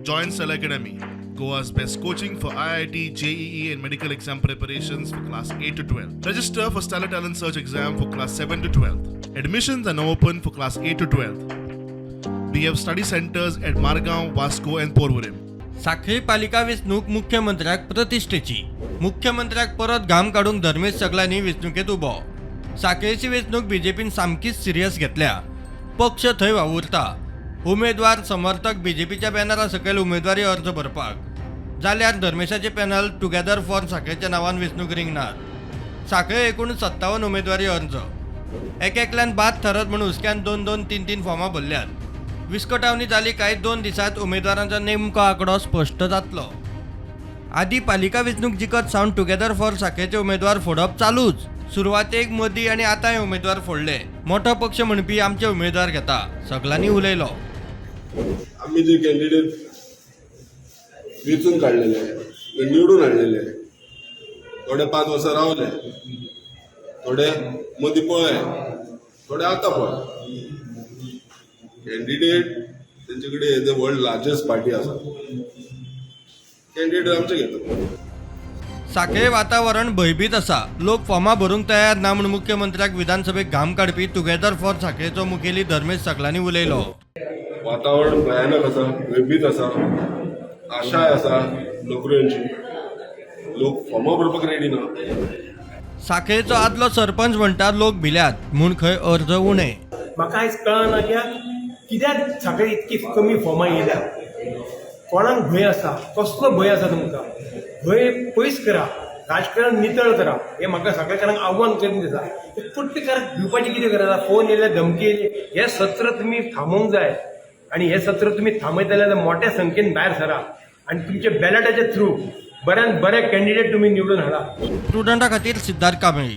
Join Stellar Academy, Goa's best coaching for IIT, JEE, and medical exam preparations for class 8 to 12. Register for Stellar Talent Search exam for class 7 to 12. Admissions are now open for class 8 to 12. We have study centers at Margao, Vasco, and Porvorim. Sanquelim पालिका वेंचणूक मुख्यमंत्र्याक प्रतिश्ठेची. मुख्यमंत्र्याक परत घाम काडूंक धर्मेश सगल्यांनी वेंचणुकेत उबो. सांखळेची वेंचणूक बीजेपीन सामकीच serious घेतल्या. पक्ष थंय वावुरता. उमेदवार, समर्थक बीजेपीच्या बॅनरा सकयल उमेदवारी अर्ज भरपाक, जाल्यार धर्मेशाचे पॅनल टुगेदर फॉर सांखळेच्या नांवान वेंचणूक रिंगणार. सांखळे एकूण 57 उमेदवारी अर्ज. एक एकल्यान बाद थरत म्हूण हुस्क्यान दोन दोन, तीन तीन फॉर्मां भरल्यात. विस्कटावणी जाली काय 2 दिसांत उमेदवारांचो नेमको आंकडो स्पश्ट जातलो. आदी पालिका वेंचणूक जिखत सावन टुगेदर फॉर सांखळेचे उमेदवार फोडप चालूच. सुरवातेक, मदीं आनी आतांय उमेदवार फोडले. मोठो पक्ष म्हणपी आमचे उमेदवार घेता, सगल्यांनी उलयलो. आमी जे कॅन्डिडेट वेंचून काडलेले, निवडून हाडलेले, थोडे 5 वर्सां रावले, थोडे मदीं पळय, थोडे आतां पळय. कॅन्डिडेट तेंचे कडेन the world largest party आसा. कॅन्डिडेट आमचे घेता. सांखळे वातावरण भयभीत आसा, लोक फॉर्मां भरूंक तयार ना म्हूण मुख्यमंत्र्याक विधानसभेक घाम काडपी टुगेदर फॉर सांखळेचो मुखेली धर्मेश सगलांनी उलयलो. वातावरण भयानक आसा, भयभीत आसा. आशाय आसा नोकऱ्यांची. लोक फॉर्मां भरपाक रेडी ना. सांखळेचो आदलो सरपंच म्हणटा, लोक भिल्यात म्हूण खंय अर्ज उणे. म्हाका आयज कळना कित्याक सगळे इतकी कमी फॉर्मां येयल्या. कोणाक भंय आसा? कसलो भंय आसा तुमकां? भंय पयस करा, राजकारण नितळ करा, हें म्हाका सगळ्यांक आव्हान करीन दिसा. कुट्टीकाराक भिवपाची कितें गरज आसा? फोन येयले, धमकी येयली. हें सत्र तुमी थांबोवंक जाय आनी हें सत्र तुमी थांबयतले जाल्यार मोठ्या संख्येन भायर सरा आनी तुमच्या बॅलटाच्या थ्रू बऱ्यान बरे कॅन्डिडेट तुमी निवडून हाडा. प्रुडंटा खातीर सिद्धार्थ कांबळी.